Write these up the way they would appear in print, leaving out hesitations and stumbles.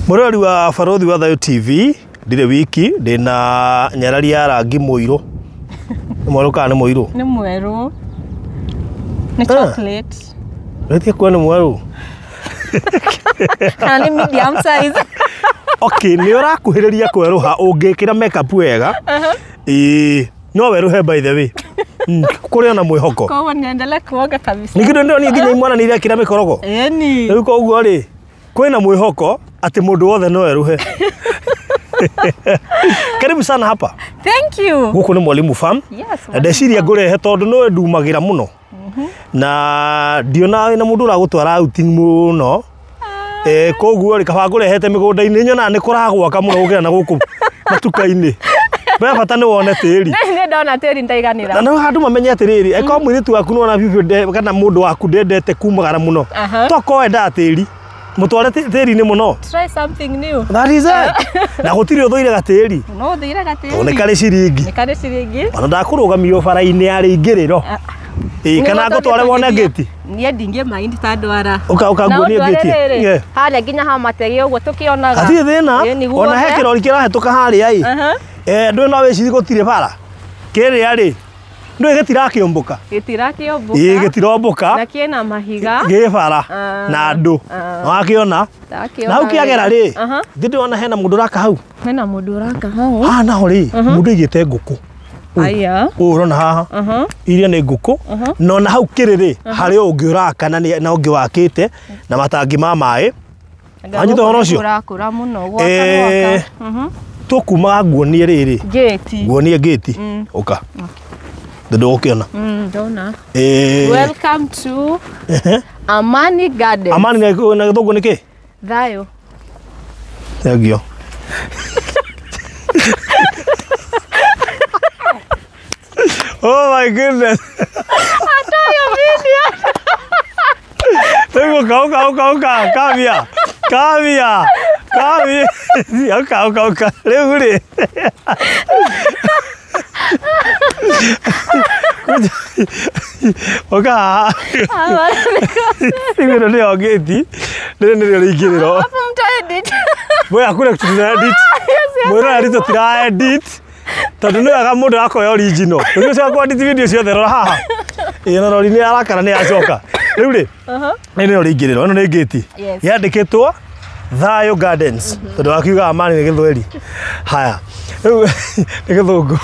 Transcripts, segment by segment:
Mũrori wa Barothi wa Thayo TV, ndirĩ wiki, ndĩna nyarari ya rangi mũirũ. Nĩ mwerũ kana nĩ mũirũ? Nĩ mwerũ. Nĩ chocolate. Wĩtie kuo nĩ mwerũ? Kana nĩ medium size. Okay, nĩ ũrakuhĩrĩria kwerũha ũngĩkĩra makeup wega. Ĩĩ, no werũhe by the way. Kũrĩ ona mwĩhoko. Koguo niendelee kuoga kabisa. Ningĩ ndĩronire nginya imwana nĩ irekĩra mĩkorogo. Ĩni. Rĩu koguo rĩ, kwĩna mwĩhoko atĩ mũndũ wothe no eruhe. Karibu sana hapa. Thank you. Gũkũ nĩ Mwalimu Farm. Yes. Na ndeciria ngũrehe tondũ nĩwe ndumagĩra mũno. Na ndionaga wĩna mũndũ ũragũtwara outing mũno. Koguo rĩ, kaba ngũrehete mĩgũnda-inĩ, nyonaga nĩ kũragwaka mũno gũkĩra na gũkũ matuka-inĩ. Be bata nĩ wone tĩri. Nĩ ndona tĩri ndaiganĩra. Na no handũ mamenye atĩrĩrĩ, angĩkorwo mũirĩtu waku nĩwona biũ kana mũndũ waku ndendete kumagara mũno, tokorwo endaga tĩri, mũtware tĩri-inĩ mũno. Try something new. That is it. Na gũtirĩ ũthũire gatĩri. No ũthũire gatĩri. Tondũ nĩ karĩ ciringi. Nĩ karĩ ciringi. Ona ndakũrũgamio bara-inĩ ya rĩingĩrĩro. Ĩĩ, kana ngũtware wone ngĩti. Niĩ ndingĩ mind ta ndwara. Ũka ũka nguonie ngĩti. Yeah. Harĩa nginya ha mategi ũguo tũkĩonaga. Hatirĩ thĩna. Ona he kĩrori kĩrahĩtũka harĩa ĩ. Ndũĩ no wĩcirie gũtirĩ bara. Kĩrĩa rĩ, ndũĩ gĩtirakĩũmbũka. Gĩtirakĩũmbũka. Ĩĩ, gĩtirombũka. Na kĩna mahiga. Gĩ bara na andũ. Nĩwakĩona? Na hau kĩagera rĩ, ndĩ ndĩrona hena mũndũ ũraka hau. Hena mũndũ ũraka hau. Haha naho rĩ, mũndũ aigĩte ngũkũ. Aya. Ũũ ũrona haha. Iria nĩ ngũkũ. Na ona hau kĩrĩ rĩ, harĩ ũngĩ ũraka na ũngĩ wakĩte na matangi ma maĩ. Wanyita ũhoro ũcio? Ũrakũra mũno gwaka gwaka. Tũkumaga nguonie rĩrĩ. Ngĩti. Nguonie ngĩti. Ũka. Ndũgũkĩona. Ndona. Welcome to Amani Garden. Amani na gĩthũngũ nĩ kĩ? Thayũ. Thank you. Oh my goodness. Atoyo video. Rĩu ũka ũka ũka ũka kamia. Kamia. Kamia. Ũka ũka ũka. Rĩu rĩ. Ũka haha. Rĩu ĩno nĩyo ngĩti. Rĩrĩ nĩrĩo rĩingĩrĩro. Hapo mta edit. Wewe hakuna kitu tuna edit. Mwĩrora ritũ tira edit. Tondũ nĩ wega mũndũ akoya original. Rĩu ũcio kwa edit video ciothe rora haha. Ĩĩ na rori nĩ arakara nĩ acoka. Rĩu rĩ, nĩ nĩrĩo rĩingĩrĩro. Ĩno nĩ ngĩti. Yandĩkĩtwo Thayo Gardens. Tondũ wakiuga Amani nĩ gĩthweri. Haya. Rĩu nĩ gĩthũngũ.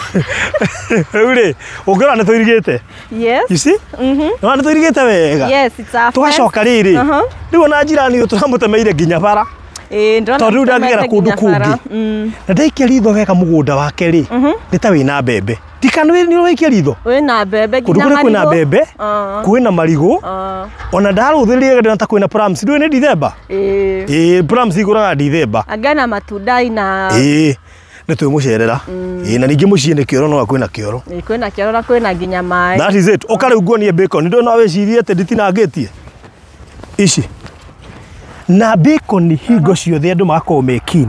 Rĩu rĩ, ũngĩrora nĩ tũirigĩte. Yes. You see? Nĩ nĩ tũirigĩte wega. Yes, it's a Tũgacoka rĩrĩ. Rĩu ona njirani ũyũ tũramũtemeire nginya bara. Tondũ rĩu ndangĩgera kũndũ kũngĩ. Na ndaikia ritho wega mũgũnda wake rĩ, nĩ ta wĩna mbembe. Ndikana nĩ waikia ritho. Wĩna mbembe nginya marigũ. Kũndũ kũrĩa kwĩna mbembe, kwĩna marigũ. Ona ndarũthĩrĩria ndĩrona ta kwĩna plums. Ndũĩ nĩ Dithemba? Ĩĩ, plums igũraga Dithemba. Anga na matunda ina. Ĩĩ, nĩ twĩmũcerera. Ĩĩ, na ningĩ mũciĩ nĩ kĩoro no kwĩna kĩoro. Ĩĩ, kwĩna kĩoro na kwĩna nginya maĩ. That is it. Ũka rĩu nguonie bacon. Ndũĩ no wĩcirie atĩ nditinangĩtie. Ici. Na bacon hingo ciothe andũ magakorwo me keen.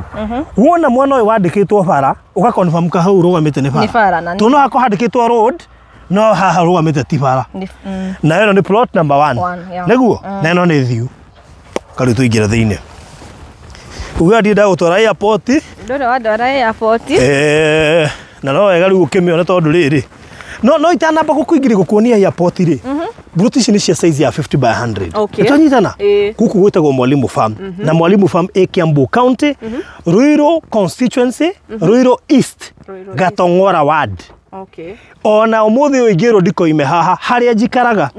Wona mwana ũyũ wandĩkĩtwo bara, ũga confirm ka hau ũrũgamĩte nĩ bara. Tondũ no hakorwo handĩkĩtwo road, no haha ũrũgamĩte ti bara. Na ĩno nĩ plot number 1. Nĩguo? Na ĩno nĩ thiu. Karĩu tũingĩre thĩinĩ. Uga ndienda gũtwara airport. Ndũrĩ wandwara airport. Na no wega rĩu ũkĩmĩone tondũ rĩrĩ. No no itanamba gũkũingĩria gũkuonia airport rĩ. Mburoti ici nĩ cia size ya 50 by 100. Okay. Nĩtwanyitana? Gũkũ gwĩtagwo Mwalimu Farm. Na Mwalimu Farm ĩ Kiambu County, Ruiru constituency, Ruiru East, Gatong'ora ward. Okay. Ona ũmũthĩ ũyũ ingĩrwo ndikoime haha harĩa njikaraga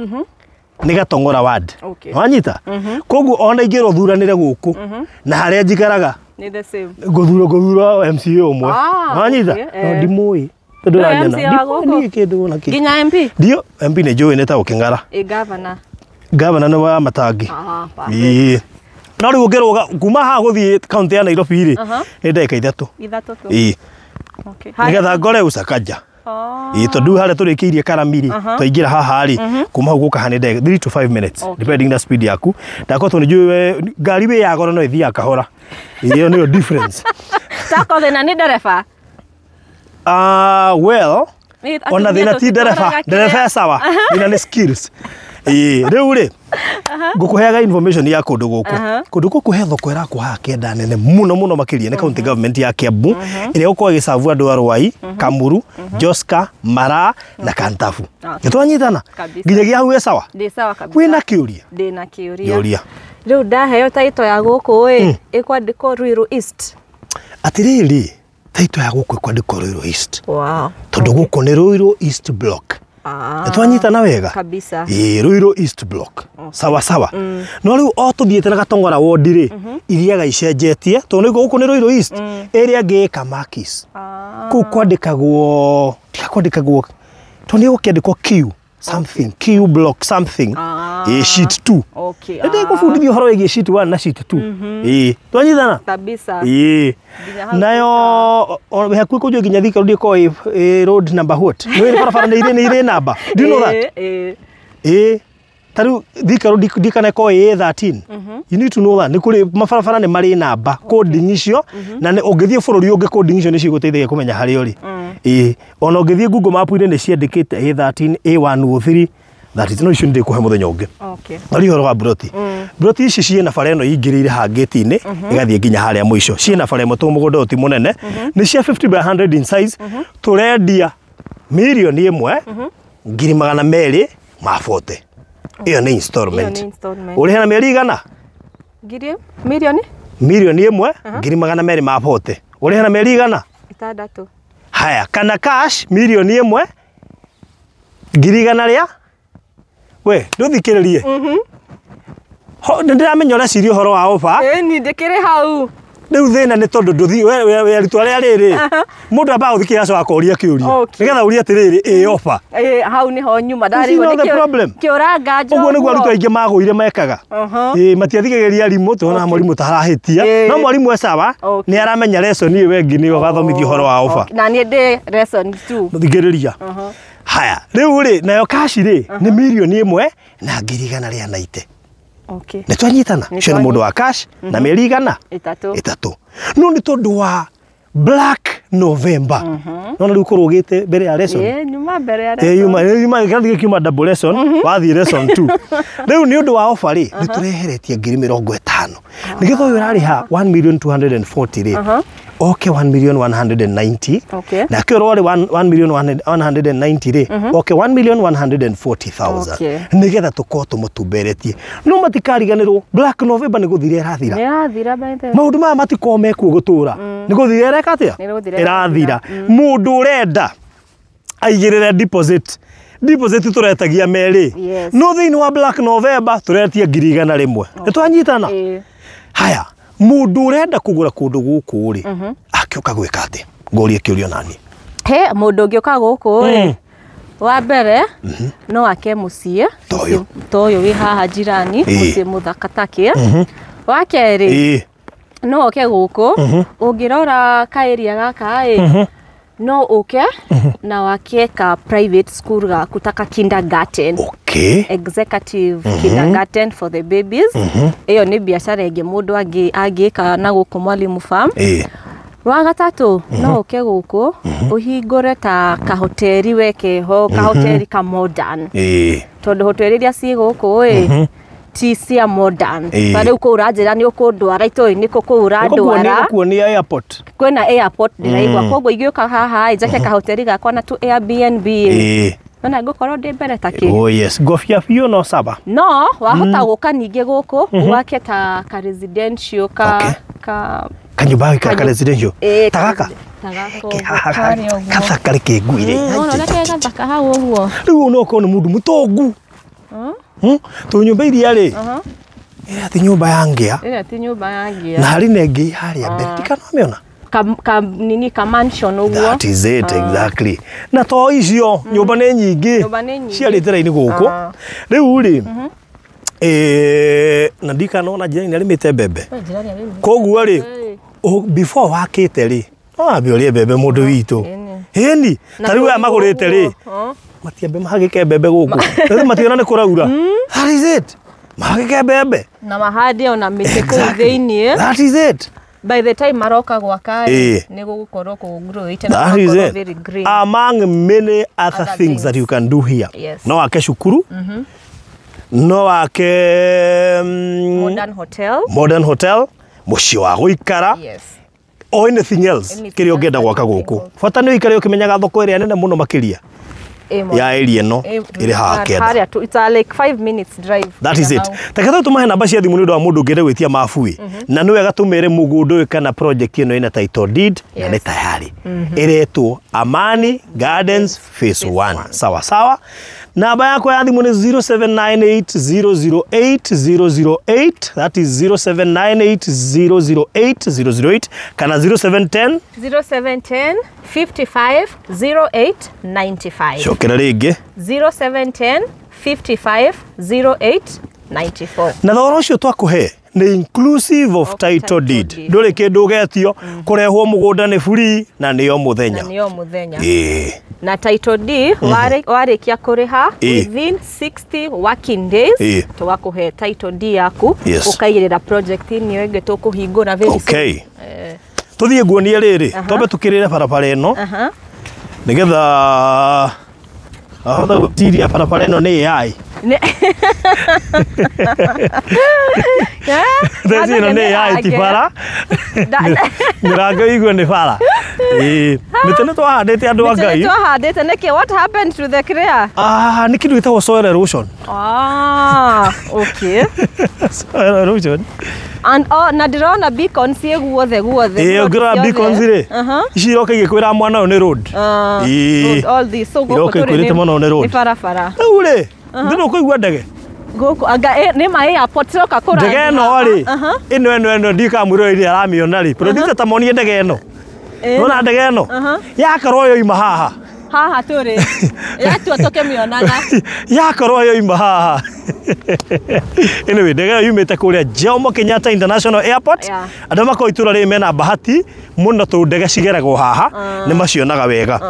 nĩ Gatong'ora ward. Okay. Wanyita? Koguo ona ingĩrwo thuranĩre gũkũ na harĩa njikaraga nĩ the same. Ngũthura MCA ũmwe. Wanyita? No ndimũĩ. Ndũranyona. Nginya MP? Ndio, MP nĩ njũĩ nĩ ta Ũkĩng'ara. Ĩ governor. Governor nĩ wa Matangi. Ĩĩ. No rĩu ũngĩrũga kuma haha gũthiĩ kaunti ya Nairobi rĩ, nĩ ndagĩka ithatũ. Ithatũ tu. Ĩĩ. Okay. Nĩgetha ngore Usakaja. Ĩĩ, tondũ harĩa tũrĩkĩirie Karami rĩ, twaingĩra haha rĩ, kuma hau gũka haha nĩ ndagĩka 3 to 5 minutes depending na speed yaku. Ndakorwo tondũ nĩ njũĩ ngari wĩ ya goro no ĩthiaga kahora. Ĩyo nĩyo difference. Tako thĩna nĩ ndereba. Well, ona thĩna ti ndereba, ndereba sawa, thĩna nĩ skills. Ĩĩ, rĩu rĩ ngũkũheaga information ya kũndũ gũkũ. Kũndũ gũkũ he thoko ĩrakwo haha kĩanda nene mũno mũno makĩria nĩ county government ya Kiambu ĩrĩa ĩgũkorwo ĩgĩcabu andũ a Ruai, Kamuru, Joska, Maraa na Kantafu. Nĩtwanyitana? Nginyagia hau wĩ sawa? Ndĩ sawa kabisa. Wĩna kĩũria? Ndĩna kĩũria. Kĩũria. Rĩu ndaheo taito ya gũkũ ĩ ĩkwandĩkwo Ruiru East. Atĩrĩrĩ, taito ya gũkũ ĩkwandĩkwo Ruiru East. Wow. Tondũ gũkũ nĩ Ruiru East Block. Nĩtwanyitana wega? Kabisa. Ĩĩ, Ruiru East Block. Sawa sawa. No rĩu o tũthiĩte na Gatong'ora ward rĩ, ithiaga icenjetie tondũ nĩguo gũkũ nĩ Ruiru East, ĩrĩa ĩngĩ ĩ Kamakis. Kũu kwandĩkagwo, tiga kwandĩkagwo, tondũ nĩ gũkĩandĩkwo Q something, Q block something. Ĩĩ, sheet 2. Okay. Nĩndĩgũbundithia ũhoro wĩgiĩ sheet 1 na sheet 2. Ĩĩ, twanyitana? Kabisa. Ĩĩ. Nayo hakuhĩ kũnjũ nginya Thika Road ĩkoragwo ĩ road number what? Nĩ barabara nĩ irĩ namba. Do you know that? Ĩĩ. Ta rĩu Thika Road ndikana ĩkoragwo ĩ 13. You need to know that. Nĩ kũrĩ mabarabara nĩ marĩ namba, coding icio, na ũngĩthiĩ bũrũri ũngĩ coding icio nĩ cigũteithagia kũmenya harĩa ũrĩ. Ĩĩ. Ona ũngĩthiĩ Google Map-inĩ nĩ ciandĩkĩte A13, A103, that is no icio nĩ ndĩkũhe mũthenya ũngĩ. Okay. Na rĩu ũhoro wa broti. Broti ici ciĩna bara ĩno ingĩrĩire haha gate-inĩ ĩgathiĩ nginya harĩa mũico. Ciĩna bara ĩmwe tondũ mũgũnda ũyũ ti mũnene. Nĩ cia 50 by 100 in size. Tũrendia mirioni 1 ngiri 240. Ĩyo nĩ installment. Ũrĩhe na mĩeri igana? Ngiri mirioni? Mirioni 1 ngiri 240. Ũrĩhe na mĩeri igana? 6. Haya, kana cash mirioni 1 ngiri 100 rĩa we ndũthikĩrĩrie. Nĩ ndĩramenya ũreciria ũhoro wa ofa. Ĩni ndĩkĩrĩ hau. Rĩu thĩna nĩ tondũ ndũthi we arutwo arĩa rĩrĩ mũndũ ambaga gũthikĩrĩria acoka akoria kĩũria nĩgetha ũrie atĩrĩrĩ ĩ ofa. Ĩ hau nĩho nyuma ndarigwo nĩ kĩũranga njoguo. Ũguo nĩguo arutwo aingĩ magũire mekaga. Ĩ matiathikagĩrĩria arimũ tũrona mwarimũ tarahĩtia no mwarimũ e sawa nĩ aramenya lesson ĩyo ĩngĩ nĩyo agathomithia ũhoro wa ofa. Na niĩ ndĩ lesson 2. Thikĩrĩria. Haya, rĩu rĩ nayo cash rĩ nĩ mirioni 1 na ngiri 190. Okay. Nĩ twanyitana? Ũcio nĩ mũndũ wa cash na mĩeri 100 3. No nĩ tondũ wa Black November. Nona rĩu kũrũgĩte mbere ya lesson. Ĩĩ, nyuma mbere ya lesson. Ĩĩ, yuma kĩrathi gĩkiuma double lesson, wathiĩ lesson 2. Rĩu nĩ ũndũ wa offer rĩ, nĩ tũreheretie ngiri 50. Nĩgetha ũyũ ũrarĩha 1,240,000 rĩ, oke 1,190,000. Okay. Nake ũrĩa warĩ 1,190,000 rĩ, oke 1,140,000. Okay. Nĩgetha tũkorwo tũmũtumberetie. No matikariganĩrwo Black November nĩ gũthira ĩrathira. Nĩ ĩrathira by the way. Maũndũ maya matikorwo mekuo gũtũra. Nĩ gũthira ĩreka atĩa? Ĩrathira. Mũndũ ũrenda aigĩrĩre deposit. Deposit tũretagia merĩ. Yes. No thĩinĩ wa Black November tũretia ngiri 100. Nĩ twanyitana? Haya, mũndũ ũrenda kũgũra kũndũ gũkũ rĩ, akĩũka gwĩka atĩa? Ngũrie kĩũria nani. He, mũndũ ũngĩũka gũkũ rĩ, wa mbere no ake mũciĩ ta ũyũ wĩ haha jirani, mũciĩ mũthaka takĩ. Wa kerĩ, no oke gũkũ, ũngĩrora ka area gaka ĩ, no ũke na wake ka private school gaku ta ka kindergarten. Okay. Executive kindergarten for the babies. Ĩyo nĩ biacara ĩngĩ mũndũ angĩka na gũkũ Mwalimu Farm. Wa gatatũ, no ũke gũkũ ũhingũre ta kahoteri weke ho, kahoteri ka modern. Tondũ hoteri iria ciĩ gũkũ ĩ, ti cia modern. Ta rĩu kũu ũranjĩra nĩ ũkũndwara itoĩ-inĩ kũ kũu ũrandwara. Nĩgũkuonia airport. Kwĩna airport ndĩraigua. Koguo ingĩũka haha ĩ, njake kahoteri gakwa na tu Airbnb. Nona ngũkorwo ndĩ mbere ta kĩ. Oh yes, ngobia biũ no saba. No wahota gũka ningĩ gũkũ wake ta ka residential ka ka kanyũmba ka residential. Ta gaka. Ta gaka. Gathaka reke nguire. Nona ũrĩa ke gathaka hau ũguo. Rĩu no ũkorwo nĩ mũndũ mũtongu. Tondũ nyũmba iria rĩ, ĩrĩa ti nyũmba ya ngĩa. Ĩrĩa ti nyũmba ya ngĩa. Na harĩ na ĩngĩ harĩa mbere. Ndikanamĩona. Ka nini ka mansion ũguo. That is it exactly. Na to icio nyũmba nĩ nyingĩ. Ciarĩte raini gũkũ. Rĩu rĩ, na ndikanona jirani nĩ arĩmĩte mbembe. Koguo rĩ, before wakĩte rĩ, no wambe ũrĩe mbembe mũndũ witũ. Ĩni, ta rĩu aya magũrĩte rĩ, matiambe mahagĩke mbembe gũkũ. Rĩu mationa nĩ kũraura. That is it. Mahagĩke mbembe. Na mahande ona mĩtĩ kũu thĩiniĩ. That is it. By the time maroka gwaka rĩ, nĩ gũgũkorwo kũgrowĩte na gũgakorwo very green. Among many other things that you can do here. Yes. No wake cukuru. No wake Modern Hotel. Modern Hotel, mũciĩ wa gũikara. Yes. Or anything else Anything kĩrĩa ũngĩenda else gwaka that you gũkũ. think Bata nĩ ũikare ũkĩmenyaga thoko ĩrĩa nene mũno makĩria ya area ĩno ĩrĩ haha kĩanda. Harĩa tu, it's a like 5 minutes drive. That is it. Reke tũ tũmahe namba cia thimũ nĩ ũndũ wa mũndũ ũngĩenda gwĩtia mabu ĩ. Na nĩ wega tũmere mũgũnda ũyũ kana project ĩno ĩna title deed na nĩ Yes. tayari. Ĩretwo Amani Gardens Phase 1. Sawa sawa. Namba yakwa ya thimũ nĩ 0798008008, that is 0798008008 kana 0710 0710 55 08 95. Cokera rĩngĩ. 0710 55 08 94. Na thogora ũcio twakũhe nĩ inclusive of title deed. Title deed. Ndũrĩ kĩndũ ũgetio, kũrehwo mũgũnda nĩ free na nĩyo mũthenya. Na nĩyo mũthenya. Ĩĩ. Na title deed warĩkia kũrĩha within 60 working days tũgakũhe title deed yaku. Yes. Ũkaigĩrĩra project ĩno ĩngĩ tũkũhingũra very soon. Okay. Tũthiĩ nguonie rĩrĩ, twambe tũkĩrĩre barabara ĩno nĩgetha ahota gũtiria barabara ĩno nĩ AI. Theci ĩno nĩ AI ti bara. Mĩrango igue nĩ bara. Ĩĩ, mĩtĩ nĩ twahandĩte andũ a Mĩtĩ Ngai. nĩ twahandĩte nĩkĩ? What happened to the clear? Ah, nĩ kĩndũ gĩtagwo soil erosion. Ah, okay. Soil erosion. And oh, na ndĩrona beacons ciĩ guothe guothe. Ĩĩ, ũngĩrora beacons rĩ, ici iroka igĩkwĩra mwana ũyũ nĩ road. Ĩĩ. Road, all this. So gũkũ Iroka tũrĩ ikwĩrĩte mwana ũyũ nĩ road. nĩ barabara. Rĩu rĩ, ndĩrĩ ũkũigua ndege. Gũkũ anga nĩ ma airport tũroka kũrangi Ndege ĩno haha. rĩ, ĩno ĩno ĩno ndikamwĩra ĩrĩa aramĩona rĩ. Producer ta monie ndege ĩno. Nona ndege ĩno? Yakorwo yoima haha. Haha tũrĩ. Yatua tũkĩmĩonaga. Yakorwo yoima haha. Anyway, ndege ĩyo yumĩte kũrĩa Jomo Kenyatta International Airport. Yeah. Andũ makorwo itũra rĩrĩ mena bahati mũno tondũ ndege cigeragwo haha, nĩ macionaga wega.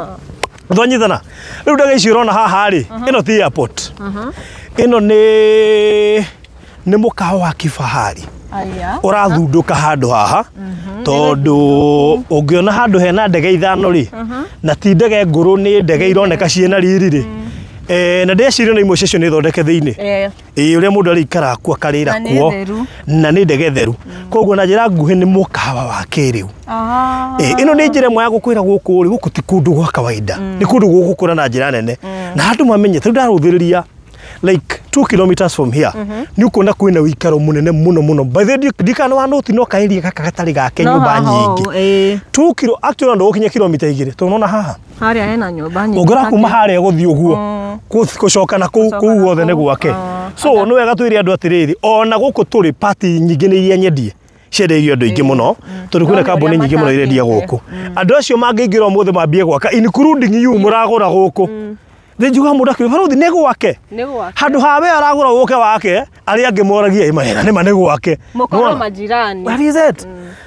Twanyitana. Rĩu ndege ici ũrona haha rĩ, ĩno ti airport. Ĩno nĩ mũkawa wa kifahari. Aya. Ũrathundũka handũ haha tondũ ũngĩona handũ hena ndege ithano rĩ, na ti ndege ngũrũ, nĩ ndege ironeka ciĩna riri rĩ. Na ndĩreciria na imwe ciacio nĩ thondeke thĩinĩ. Ĩĩ, ũrĩa mũndũ arĩikaraga kuo akarĩra Na nĩ kuo. theru. Na nĩ ndege theru. Koguo na njĩra nguhĩ nĩ mũkawa wa kĩrĩu. Ĩno nĩ njĩra ĩmwe ya gũkwĩra gũkũ rĩ, gũkũ ti kũndũ gwa kawaida. Nĩ kũndũ gũgũkũra na njĩra nene. Na andũ mamenye, tarĩu ndarũthĩrĩria like 2 kilometers from here. Nĩ ũkuona kwĩna ũikaro mũnene mũno mũno. By the way, ndikana wa noti no kaeria gaka gatarĩ gake No nyũmba haha nyingĩ. ũũ, ĩĩ. 2 kilo, actually no ndũgũkinya kilomita 2 tondũ nona haha. Harĩa hena nyũmba nyingĩ. Ũngĩra kuma harĩa gũthiĩ ũguo, gũcoka na kũu, Gũcoka kũu na guothe nĩ kũu. gwake. So nĩ wega twĩre andũ atĩrĩrĩ, ona gũkũ tũrĩ party nyingĩ nĩ iria nyendie ciendeirio andũ aingĩ mũno, tondũ kwĩna No, nĩ kambuni ũrĩa nyingĩ mũno irendia matangĩte. gũkũ. Andũ acio mangĩingĩra ũmũthĩ mambie gwaka including you mũragũra gũkũ. Thĩ njugaga mũndũ akiuga barũthi nĩ gwake. Nĩ gwake. Handũ ha we aragũra gũke wake, arĩa angĩ moragia ĩ mahera nĩ ma nĩ gwake. Mũkorwo Nĩwona? majirani. That is it.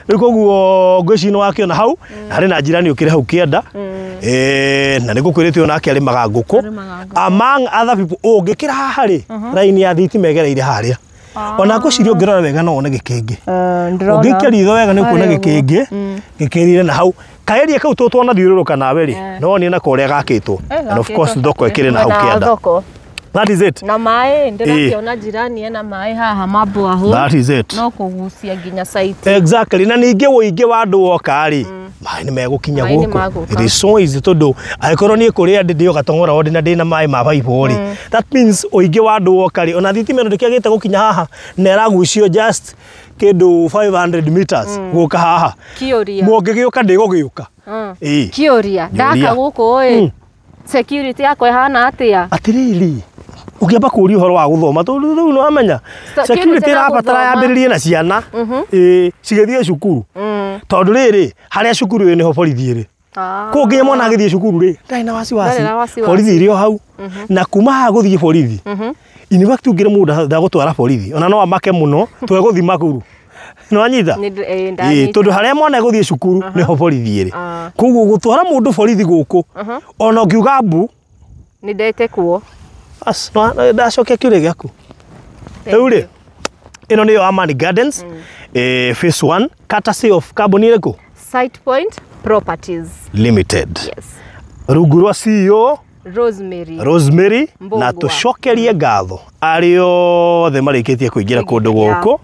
Rĩu koguo ngwĩciria nĩ wakĩona hau, na harĩ na njirani ũkĩrĩ hau kĩanda. Na nĩ ngũkwĩrĩte onake arĩmaga ngũkũ. Arĩmaga ngũkũ. Among other people, ũngĩkĩra haha rĩ, raini ya thitima ĩgereire harĩa. Ona ngwĩciria ũngĩrora wega no wone gĩkĩngĩ. Ndĩrona. Ũngĩikia ritho wega nĩ ũkuona Harĩa ũguo. gĩkĩngĩ, gĩkĩrire na hau. Kaeria kau tũtwanathiũrũrũka nawe rĩ, no wonire nako ũrĩa gakĩtwo. And of course thoko ĩkĩrĩ na hau Mwena wa kĩanda. thoko. That is it. Na maĩ ndĩrakĩona jirani ena maĩ haha ma borehole. That is it. No kũgucia nginya site. Exactly. Na ningĩ ũingĩ wa andũ woka rĩ, maĩ nĩ megũkinya Maĩ nĩ gũkũ. magũka. It is so easy tondũ angĩkorwo niĩ kũrĩa ndĩ ndĩo gatong'ora o ndĩ na ndĩna maĩ ma baibũ rĩ, that means ũingĩ wa andũ woka rĩ, ona thitima ĩno ndĩkĩagĩte gũkinya haha na ĩragucio just kĩndũ 500 meters gũka haha. Kĩũria. Mũngĩgĩũka ndĩgũgĩũka. Ĩĩ. Kĩũria. Ndaka gũkũ ĩ. Security yakwa ĩhana atĩa? Atĩrĩrĩ, ũkĩamba kũũria ũhoro wa gũthoma tondũ rĩu nĩwamenya security ya ĩrabatara gũthoma. yambĩrĩrie na ciana, ĩĩ, cigĩthiĩ cukuru. Tondũ rĩrĩ, harĩa cukuru ĩrĩ nĩho borithi ĩrĩ. Kũu nginya mwana agĩthiĩ cukuru rĩ, ndarĩ na wasiwasi. Ndarĩ na wasiwasi. Borithi ĩrĩ o hau. Na kuma haha gũthiĩ borithi, in fact ũngĩre mũndũ ndagũtwara borithi, ona no amake mũno twegũthiĩ Makuru. Nĩwanyita? Ĩĩ, Ĩĩ, ndanyita. tondũ harĩa mwana egũthiĩ cukuru nĩho borithi ĩrĩ. Koguo gũtwara mũndũ borithi gũkũ, ona ũngiuga mbu, Nĩ ndetekwo. As, ndacokia kĩũria gĩaku. Rĩu rĩ, ĩno nĩyo Amani Gardens, phase 1, courtesy of kambuni ĩrĩkũ? Site Point Properties. Limited. Yes. Rungu rwa CEO Rosemary. Rosemary. Mbũgua. Na tũcokerie ngatho arĩa othe marĩkĩtie kũingĩra kũndũ gũkũ,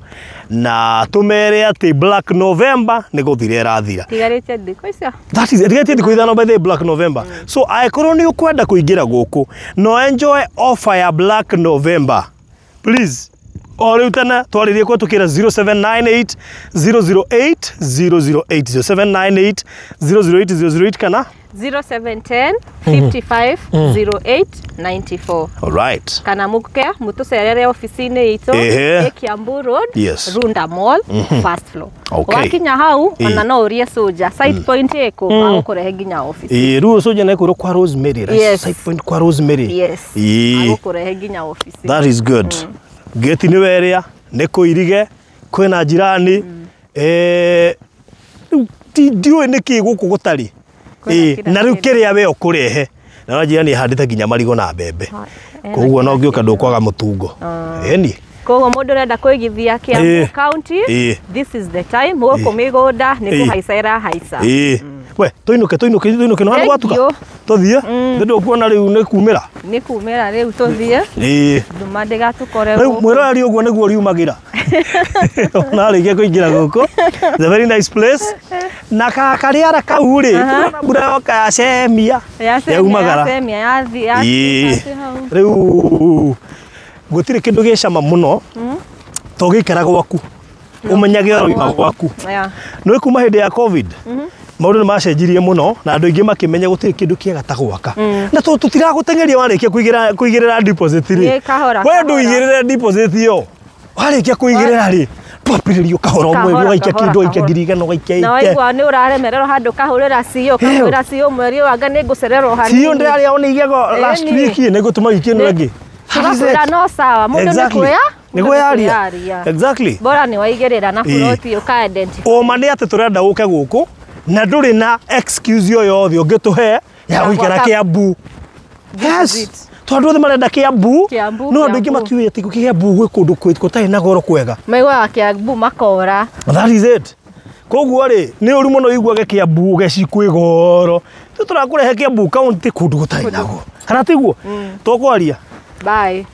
na tũmere atĩ Black November nĩ gũthira ĩrathira. Tigarĩtie thikũ icio. That is tigarĩtie thikũ 5 by the Black November. So angĩkorwo nĩ ũkwenda kũingĩra gũkũ no enjoy offer ya Black November, please o rĩu tene twarĩrie kũhetũkĩra 0798 008 008, 0798 008 008 kana 0710 55 08 94. All right. Kana muke mutucerere ofici-inĩ itũ ĩ Kiambu Road, Runda Mall, first floor. Wakinya hau ona no ũrie soja site point ĩkũ, agũkũrehe nginya ofici. Ĩĩ, rĩu soja nĩ kwĩrwo kwa Rosemary. Yes. Site point kwa Rosemary. Yes. Agũkũrehe nginya ofici. That is good. Gate nĩ werĩa, nĩ kũirige, kwĩna jirani. Rĩu ndiũĩ nĩkĩ gũkũ gũtarĩ. Na rĩu kĩrĩa we ũkũrehe na no jirani ahandĩte nginya marigũ na mbembe, koguo no ngĩũka ndũkwaga mũtungo. Ĩni. Koguo mũndũ ũrenda kũigithia Kiambu County, this is the time. Gũkũ mĩgũnda nĩ kũhaica ĩrahaica. We tũinũke tũinũke tũinũke, no gwatuka tũthiĩ, nĩ ndũkuona rĩu nĩ kumĩra. Nĩ kumĩra rĩu tũthiĩ. Nduma ndĩgatũkore. Rĩu mwĩroreri ũguo nĩguo riumagĩra ona arĩkia kũingĩra gũkũ. It's a very nice place. Na karĩara kau rĩ, mbura yoka yacemia yaumagara. Rĩu gũtirĩ kĩndũ gĩ cama mũno to gĩikara gwaku ũmenyage ũroima gwaku. Nĩ kuma hĩndĩ ya COVID maũndũ nĩ macenjirie mũno na andũ aingĩ makĩmenya gũtirĩ kĩndũ kĩega ta gwaka. Na tũtiragũteng'eria warĩkia kũigĩrĩra deposit rĩ, we ndũigĩrĩre deposit ĩyo, warĩkia kũigĩrĩra rĩ twambĩrĩrio kahora mweri ũgaikia kĩndũ, ũgaikia 1,000, ũgaikia Na waigua nĩ ũraremererwo handũ kahũrĩra CEO, kahũrĩra CEO mweri ũyũ anga nĩ ngũcererwo hanini. CEO ndĩrarĩa ona igego last week, nĩ ngũtũma wiki ĩno ĩngĩ. Tũgakwĩra no sawa, mũndũ nĩ kuoya nĩ kwĩyaria. Exactly. Bora nĩ waigĩrĩra na buroti ũka identify. Ũma nĩ atĩ tũrenda ũke gũkũ na ndũrĩ na excuse o yothe ũngĩtũhe ya gũikara Kiambu. Yes. Tondũ othe marenda Kiambu, no andũ aingĩ matiũĩ atĩ Kiambu gwĩ kũndũ gũtarĩ na goro kwega. Maiguaga Kiambu makora. That is it. Koguo rĩ nĩ ũru mũno ũiguage Kiambu geci kwĩ goro. Tũ tũrakũrehe Kiambu County kũndũ gũtarĩ na goro. Kana tiguo? Tũkwaria. Bye.